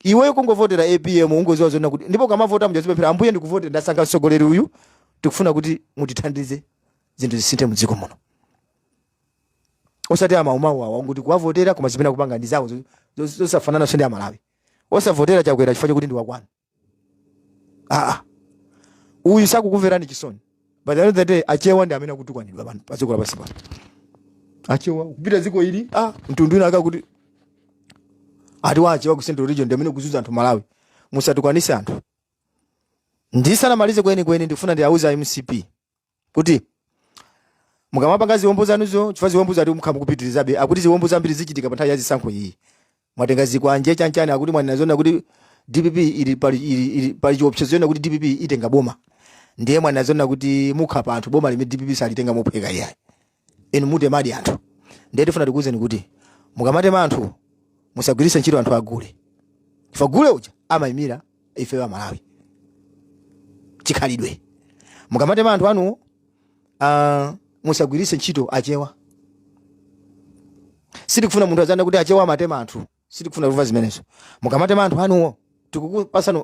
Iweyo kungovotera APM, ungoziwa zona kuti ndipo ukamavota mujazipemphera: "Ambuye, ndikuvotera, ndasankha mtsogoleri uyu, tikufuna kuti mutithandize zinthu zisinthe mdziko muno." Osati amaumawu awa kuti kuwavotera, koma zimene akupanga ndi zawo zosafanana ndi Amalawi. Osavotera Chakwera chifukwa chokuti ndi wakwanu. Aa, uyu sakukumverani chisoni. By the end of the day, Achewa ndi amene akutukwanidwa pano pa dziko lapansi pano. Achewa kupita dziko ili, ah, mtundu wina akakuti ati wa Achewa ku Central Region ndi amene kuzunza anthu Malawi. Musatukwanise anthu. Ndisanamalize kwenikweni, ndifuna ndiauze MCP kuti mukamapanga ziwembu zanuzo, chifukwa ziwembu zati mukha mukupitirizabe, akuti ziwembu zambiri zichitika pa nthawi ya zisankho iyi. Mwatenga zikwanje chanchani, akuti mwanena zona kuti DPP ili pali, ili pali chiopsezo chona kuti DPP itenga boma. Ndiye mwanena zona kuti mukhapa anthu. Boma limene DPP salitenga mophweka iyayi, inu mutemadi anthu. Ndiye tifuna tikuwuzeni kuti mukamatema anthu, musagwiritse ntchito anthu agule, chifukwa gule uja amayimira ife wa Malawi chikhalidwe. Mukamatema anthu anu, musagwiritse ntchito Achewa. Sitikufuna munthu azana kuti Achewa amatema anthu, sitikufuna kumva zimenezo. Mukamatema anthu anuwo, tikukupasani,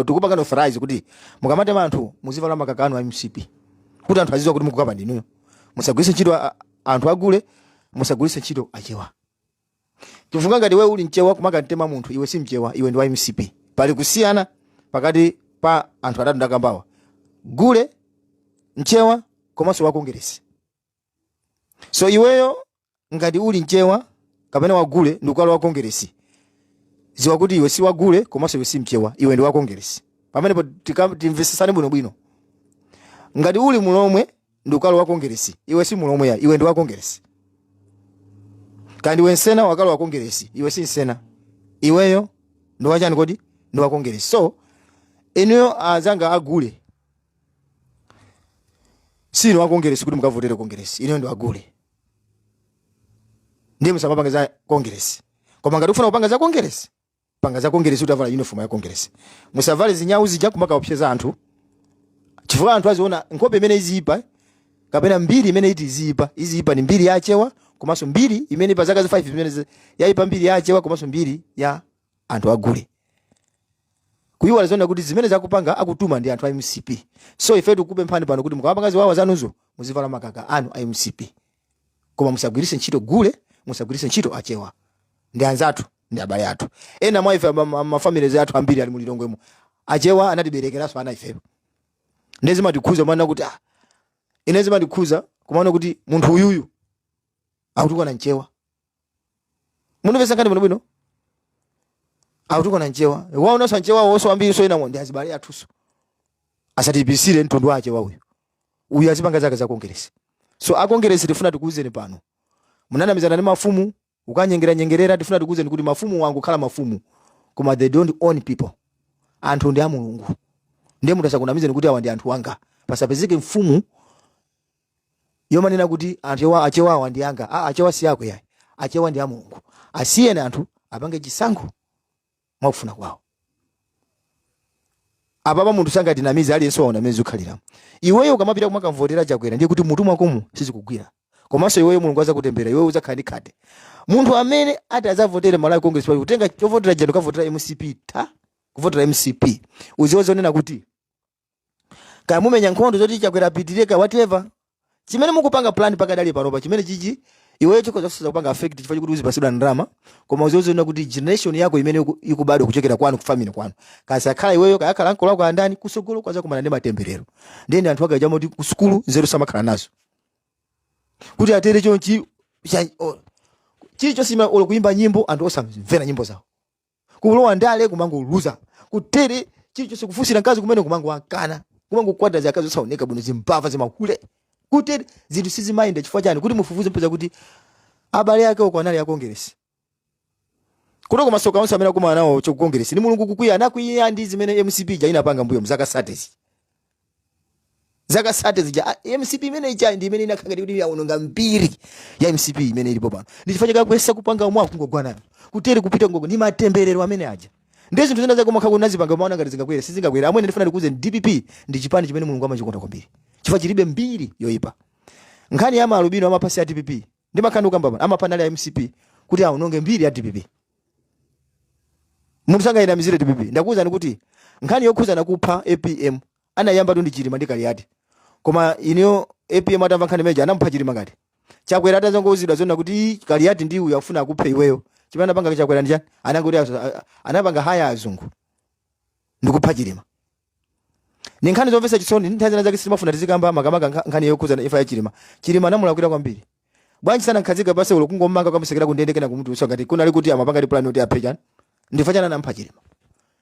tikupangani authorize kuti mukamatema anthu muzivala makaka anu a MCP, kuti anthu azidziwa kuti mukukapa ndinuyo. Musagwiritse ntchito anthu agule, musagwiritse ntchito Achewa, chifukwa ngati iwe uli Mchewa kumakantema munthu, iwe si Mchewa, iwe ndi wa MCP. Pali kusiyana pakati pa anthu atatu ndakambawa: gule, Mchewa komanso wa Kongeresi. So iweyo ngati uli Mchewa kapena wagule ndikukhala wa Kongeresi, ziwa kuti iwe si wagule komanso iwe si Mchewa, iwe ndi wa Kongeresi. Pamenepo timvesesane bwinobwino. Ngati uli Mulomwe ndikukhala wa Kongeresi, iwe si Mulomwe ya, iwe ndi wa Kongeresi. Kandi iwe Nsena wakhala wa Kongeresi, iwe si Nsena, iweyo ndi wachani kodi? Ndi wa Kongeresi. So inuyo azanga agule, sinu wa Kongeresi kuti mukavotere Kongeresi. Inuyo ndi agule, ndiye musamapanga za Kongeresi. Koma ngati ufuna kupanga za Kongeresi, panga za Kongeresi utavala uniform ya Kongeresi. Musavale zinyawu zija kumakaopseza anthu, chifukwa anthu aziona nkhope imene iziyipa kapena mbiri imene iti iziyipa. Iziyipa ni mbiri ya Achewa komanso mbiri imene pa zaka 5 zimene yayipa, mbiri ya Achewa komanso mbiri ya anthu agule, kuyiwala zona kuti zimene zakupanga akutuma ndi anthu a MCP. So ife tikupemphani pano kuti mukamapanga ziwawa zanuzo, muzivala makaka anu a MCP, koma musagwiritse ntchito gule, musagwiritse ntchito Achewa. Ndi anzathu, ndi abale athu. Ena mwa ife, mafamilies athu ambiri ali mulilongwemo Achewa anatiberekeranso ana ifeyo. Ndiye zimatikhuza maana kuti, ah, ine zimatikhuza kumaona kuti munthu uyuyu akutukwana Mchewa. Munumvesa nkhani bwinobwino? Akutukwana Mchewa, waonanso Mchewa wonso ambiri, so enamo ndi azibale athunso. Asatibisire mtundu wa Achewa uyu. Uyu azipanga zake za Kongeresi. So akongeresi, tifuna tikuwuzeni pano, munanamizana ndi mafumu ukanyengera nyengerera. Tifuna tikuwuzeni kuti mafumu wangu khala mafumu, koma they don't own people. Anthu ndi a Mulungu. Ndiye munthu asakunamizeni kuti awa ndi anthu anga. Pasapezeke mfumu yomanena kuti anthu Achewa awa ndi anga. Ah, Achewa si ako yayi, Achewa ndi a Mulungu. Asiyeni anthu apange chisankho mwakufuna kwawo. Apapa munthu sangatinamize, aliyense waona amene zikukhaliramo. Iweyo ukamapita kumakamvotera Chakwera, ndiye kuti mutu mwakomu sizikugwira. Komanso iweyo Mulungu azakutembera, iweyo uzakhala ndi khate. Munthu amene ati azavotere Malawi Congress Party, kutenga chovotera jando kavotera MCP, ta kuvotera MCP, uziwe zonena kuti kaya mumenya nkhondo zoti Chakwera apitirire ka whatever chimene mukupanga plan pakadali panopa, chimene chichi Iweyo chikhoza kusaza kupanga affect chifukwa chokuti uzipasidwa ndalama, koma uziona kuti generation yako imene ikubadwa kuchokera kwanu, ku family kwanu, kasakhala iweyo, kayakhala ankolo ako, andani kusogolo kwaza kumana ndi matemberero. Ndiyeni anthu akaja moti ku sukulu nzeru samakhala nazo kuti atere chonchi chilichonse olo kuimba nyimbo, anthu osamvera nyimbo zawo, kulowa ndale kumangoluza, kutere chilichonse, kufunsira mkazi kumene kumangowankana, kumangokwata zakazi osaoneka bwino, zimbava, zimahule, kutere zinthu sizimayenda. Chifukwa chani? Kuti mufufuze, mpeza kuti abale ake uko anali akongeresi kutoko. Masoka onse amene akumana nawo chokukongeresi ni Mulungu kukwiya, anakwiya ndi zimene MCP ija inapanga mbuyo mzaka 30, zaka 30 zija. MCP imene ija ndi imene inakhala kuti yaononga mbiri ya MCP imene ilipo pano. Ndi chifukwa chake kuyesa kupanga umwe akungogwa kutere kupita ngogo ndi matemberero amene aja. Ndi zinthu zina zake makhala kunazipanga, maona ngati zingakwere, sizingakwere. Amwene, ndifuna ndikuuze, DPP ndi chipani chimene Mulungu amachikonda kwambiri chifukwa chilibe mbiri yoyipa. Nkhani ya maalubino amapasi ya DPP ndi makhani ukamba pano amapana ali a MCP kuti aononge mbiri ya DPP. Munthu sangayinamizire DPP. Ndakuwuzani kuti nkhani yokhuzana kupha APM anayamba tu ndi Chilima ndi Kaliati, koma ineyo APM atamva nkhani imeneja anamupha Chilima. Ngati Chakwera atazangouzidwa zona kuti, "Ii, Kaliati ndi uyu akufuna akuphe iweyo," chimene anapanga Chakwera ndi chani? Anangoti anapanga hire azungu ndikupha Chilima. Ni nkhani zomvetsa chisoni. Nthawi zina zake sitimafuna tizikamba, makamaka nkhani yokhuzana imfa ya Chilima. Chilima anamulakwira kwambiri. Bwanji sanankhazika pase ulo kungomanga kwamusekera kundende, kena kumutulutsa, ngati kunali kuti amapanga ndi plan kuti aphe chani? Ndifukwa chani anampha Chilima?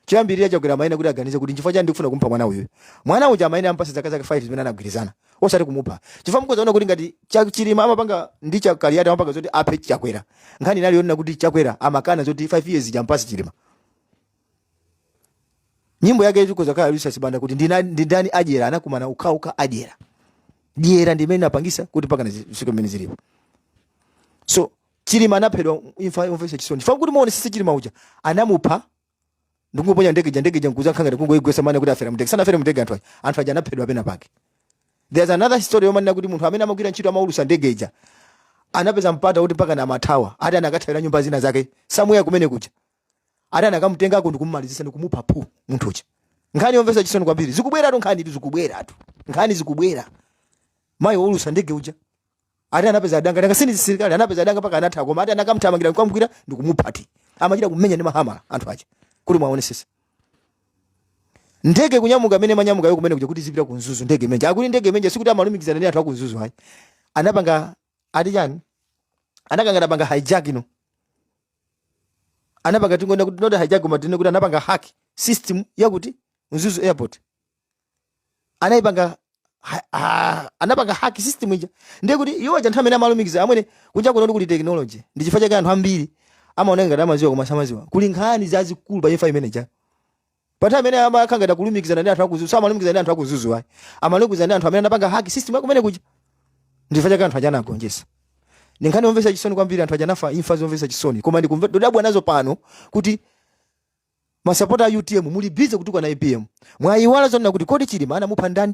Choyambirira, Chakwera amayenera kuti aganize kuti nchifukwa chani ndikufuna kumpha mwana uyu. Mwana uja amayenera ampase zaka zake 5 zimene anagwirizana, osati kumupha, chifukwa mukuzaona kuti ngati Chilima amapanga ndi Chakaliyati amapanga zoti aphe Chakwera, nkhani inali yonena kuti Chakwera amakana zoti 5 years jampasi Chilima. Nyimbo yake ikuza khala Lucius Banda kuti ndi ndani adyera, anakumana ukhauka adyera dyera, ndi imene inapangisa kuti mpaka zifike mmene zilipo. So Chilima anaphedwa imfa yomvetsa chisoni, chifukwa kuti muone sisi Chilima uja anamupha ndikungoponya ndege ja, ndege ja nkuza nkhanga ndikungoigwesa mane kuti afera mndege. Sanafere mndege anthu aja, anthu aja anaphedwa pena pake. There's another story yomanena kuti munthu amene amagwira ntchito amaulusa ndege ija anapeza mpata kuti mpaka na amathawa, ati anakathawira nyumba zina zake somewhere kumene kuja, ati anakamutengako ndikumumalizisa ndikumupha phu munthu uja. Nkhani yomvetsa chisoni kwambiri. Zikubweratu nkhani itu, zikubweratu nkhani, zikubwera. Mayi woulusa ndege uja ati anapeza adanga danga sini sirikali, anapeza adanga paka anatha, koma ati anakamthamangira nkwamugwira ndikumupha. Ti amachita kumenya ndi mahamala anthu aja. Kuti mwaonesesa ndege kunyamuka amene manyamuka yo kumene kuja kuti zipita ku Mzuzu, ndege imenja akuti ndege imenja sikuti amalumikizana ndi anthu aku Mzuzu ayi. Anapanga ati chani, anakanga anapanga hijack ino, anapanga tingonda kuti not hijack koma tine kuti anapanga hack system yakuti Mzuzu Airport anayipanga anapanga hack system ija. Ndiye kuti iwo aja nthawi amene amalumikiza, amwene, kunja kuno kuli technology. Ndi chifukwa chake anthu ambiri amaoneka ngati amaziwa koma samaziwa. Kuli nkhani zazikulu pa imfa imene ja. Pa nthawi imene amakhanga kulumikizana ndi anthu aku Mzuzu, samalumikizana ndi anthu aku Mzuzu ayi, amalumikizana ndi anthu amene anapanga hack system yakumene kuja. Ndi chifukwa chake anthu aja anagonjetsa. Ndi nkhani yomvetsa chisoni kwambiri. Anthu aja anafa imfa zomvetsa chisoni, koma ndikumve ndodabwa nazo pano kuti masapota a UTM muli busy kutukwana APM. Mwayiwala zonena kuti kodi Chilima anamupha ndani?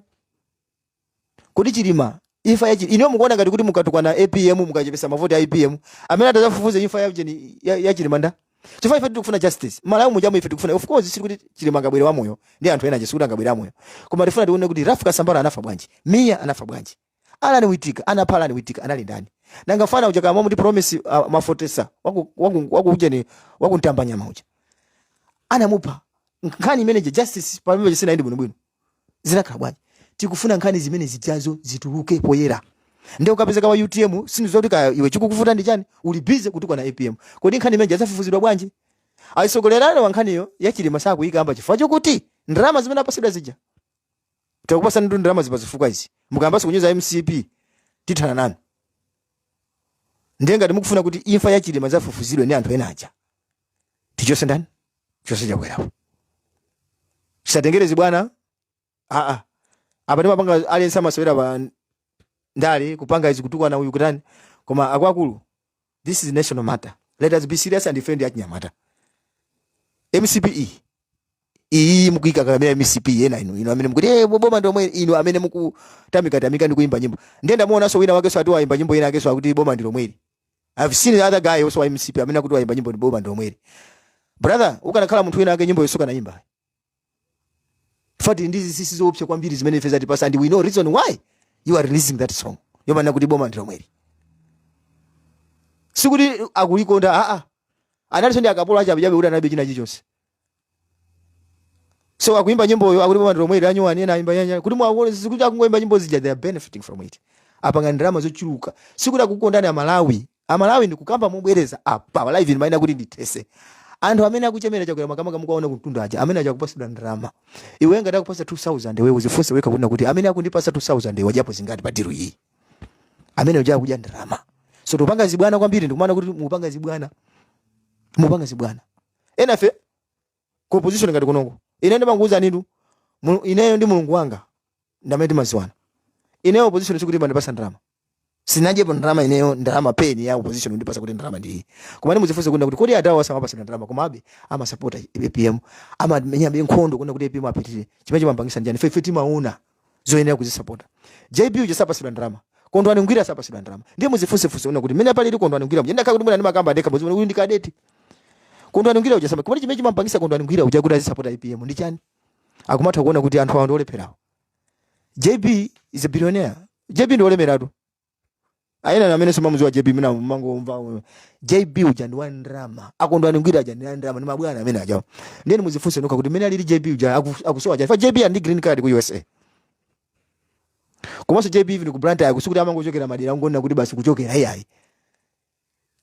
Kodi Chilima, imfa ya Chilima, iniyo mukuona ngati kuti mukatukwana APM mukachepesa mavoti a APM? Amene atazafufuze imfa ya, ujeni, ya Chilima nda? Chifukwa ife tikufuna justice Malawi mujamu. Ife tikufuna, of course sikuti Chilima angabwere wamoyo ndi anthu ena, sikuti angabwere amoyo, koma tifuna tione kuti Ralph Kasambara anafa bwanji, Mia anafa bwanji, Alan Witika anapha Alan Witika anali ndani? Nanga fana uja kama muti Promise Mafotesa waku ujeni waku Ntambanyama uja anamupha, nkhani imene justice pamene sinaendi bwinobwino zinakhala bwanji? Tikufuna nkhani zimene zijazo zituluke poyera. Ndiye ukapezeka wa UTM, sindizokuti kaya iwe chikukuvuta ndi chani, uli busy kutukwana APM. Kodi nkhani imene yazafufuzidwa bwanji? Ayisogolerane wa nkhaniyo ya Chilima sakuyikamba chifukwa chokuti ndalama zimene apasidwa zija, takupasani ndi ndalama zipa zifukwa izi, mukayambanso kunyoza MCP tithana nanu. Ndiye ngati mukufuna kuti imfa ya Chilima zafufuzidwe ndi anthu ena aja, tichose ndani? Chose Chakwerapo. Tisatengerezi bwana. Aa, apa timapanga aliyense amasewera pa ndale kupanga izi, kutukwana uyu, kutani, koma akuluakulu, this is national matter. Let us be serious and defend achinyamata. MCP iyi mukuyika kamera MCP ena inu amene mukuti, "Eh, boma ndomwe," inu amene mukutamika tamika ndi kuimba nyimbo. Ndiye ndamuonanso wina wakenso ati waimba nyimbo ina akenso akuti boma ndi lomweli. I've seen the other guy also wa MCP amene akuti waimba nyimbo ndi boma ndi lomweli. Brother, ukanakhala munthu wina ake nyimbo yosuka naimba fati ndizi sisi zoopsa kwambiri zimene ife zatipasa, and we know reason why you are releasing that song yomanena kuti boma ndi lomweli. Sikuti akulikonda, aa, analinso ndi akapolo achabechabe kuti analibe china chilichonse. So akuimba nyimboyo akuti boma lomwe lanyuwani, ena ayimba nyanya kuti mwaone, sikuti akungoimba nyimbo zija, they are benefiting from it, apanga ndalama zochuluka. Sikuti akukondani Amalawi. Amalawi, ndikukamba mobwereza apa live, ndimayina kuti ndithese anthu amene akuchemera Chakwera, makamaka mukaona kumtunda aja amene aja akupasidwa ndalama. Iwe ngati akupasa 2000, iwe uzifunse wekha kuti amene akundipasa 2000 iwe wajapo zingati pa deal iyi? Amene uja akudya ndalama. So tupanga zibwana kwambiri, ndikumana kuti mupanga zibwana, mupanga zibwana. Enafe ku opposition ngati kunoko, ine ndimanguuza nitu, ineyo ndi Mulungu wanga ndamene timaziwana. Ineyo opposition sikuti imandipasa ndalama, sinajepo ndalama ineyo, ndalama peni ya opposition ndipasa kuti ndalama ndi. Koma ndi muzifunse kuti kodi adawo asamapasa ndalama, komabe amasapota APM, amamenyabe nkhondo kuna kuti APM apitirire? Chimene chimapangisa njani? Ife timaona zoyenera kuzisapota. JB uja sapasidwa ndalama, Kondwani Ngwira sapasidwa ndalama. Ndiye muzifunsefunse una kuti mmene palili Kondwani Ngwira mje, ndakhala kuti mwina ndimakamba ndekha, muziona kuti ndi cadet Kondwani Ngwira uja sama. Koma chimene chimampangisa Kondwani Ngwira uja kuti azisapota APM ndi chani? Akumatha kuona kuti anthu awo ndi olepherawo. JB is a billionaire. JB ndi olemeratu. Ayena amene simamuziwa JB, mina mangomva JB uja ndi wa ndalama, akondwani Ngwira aja ndi wa ndalama, ndi mabwana amene ajawo. Ndiye muzifunse nokha kuti mmene alili JB uja akusowa chani? Fa JB ali ndi green card ku USA. Komanso JB even ku Blantyre kusikuti amangochokera madera angonena kuti basi kuchokera, iyayi.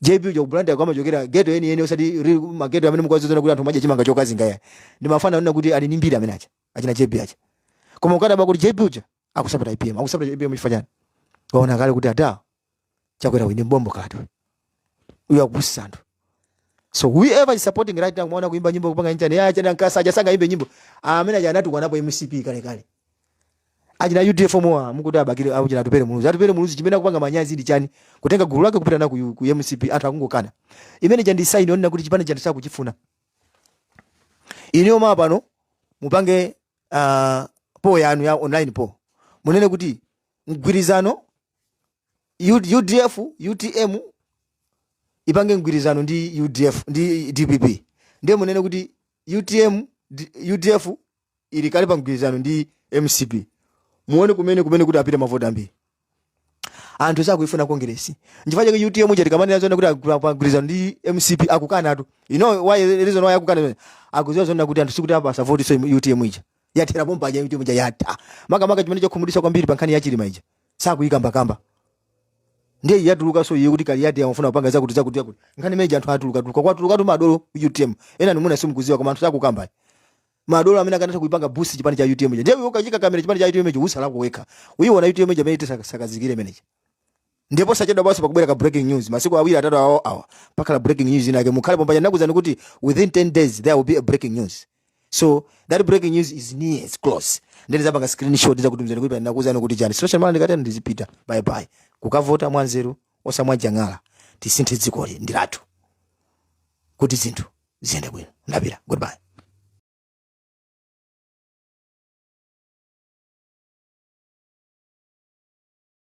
JB uja ku Blantyre amachokera ghetto eni eni, osati real maghetto amene mukwazizona kuti anthu madya chimanga chokazinga, iyayi. Ndi mafana onena kuti ali ndi mbiri amene aja, achina JB aja. Koma ukadaba kuti JB uja akusapota APM, akusapota APM chifukwa chani? Waona kale kuti ata Chakwera wine mbombo kati uyu akupusisa anthu. So whoever is supporting right now, mwaona kuimba nyimbo, kupanga nchani ya chani, ankasa aja sanga imbe nyimbo amene aja anatukwa MCP kale kale. Achina UDF mowa mukuti abakire au china Atupele Muluzi, Atupele Muluzi chimene akupanga manyazi ndi chani? Kutenga gulu lake kupita na ku MCP, anthu akungokana. Imene chandi sign onena kuti chipani chandi sakuchifuna. Iniyo ma pano mupange poll yanu ya online poll, munene kuti mgwirizano UDF, UTM ipange mgwirizano ndi UDF ndi DPP. Ndiye munene kuti UTM, UDF ili kale pa mgwirizano ndi MCP, muone kumene kuti apite mavoti ambiri. Anthu sakuifuna Kongeresi. Nchifukwa chake UTM chati kamanena zona kuti pa mgwirizano ndi MCP, akukana tu. You know why? The reason why akukana, akuziwa zona kuti anthu sikuti apa asavoti. So UTM ija yathera pompa aja, UTM ija yatha. Makamaka chimene chokhumudwitsa kwambiri pa nkhani ya Chilima ija, sakuyikambakamba. Ndiye yatuluka, so iye kuti kali yati amafuna kupanga zakuti zakuti zakuti. Nkhani imeneyi anthu atuluka tuluka, kwatuluka tu madolo ku UTM ena nimuna simukuziwa, koma anthu sakukamba madolo amene akanatha kuipanga boost chipani cha UTM ija. Ndiye ukachika kamera chipani cha UTM icho, usalako wekha uyiona UTM ija imene itisakazikire imeneyi. Ndipo sachedwa basi pakubwera ka breaking news, masiku 2 3 awo awa pakhala breaking news inake. Mukhale pompanya, ndakuzani kuti within 10 days there will be a breaking news. So that breaking news is near, it's close. Ndene zapanga screenshot zakutumizani kuti ndakuzani kuti chani. Social media ndikatena ndizipita. Bye bye. Kukavota mwanzeru, osamwajang'ala. Tisinthe dzikoli, ndilathu, kuti zinthu ziyende bwino. Ndapita, goodbye.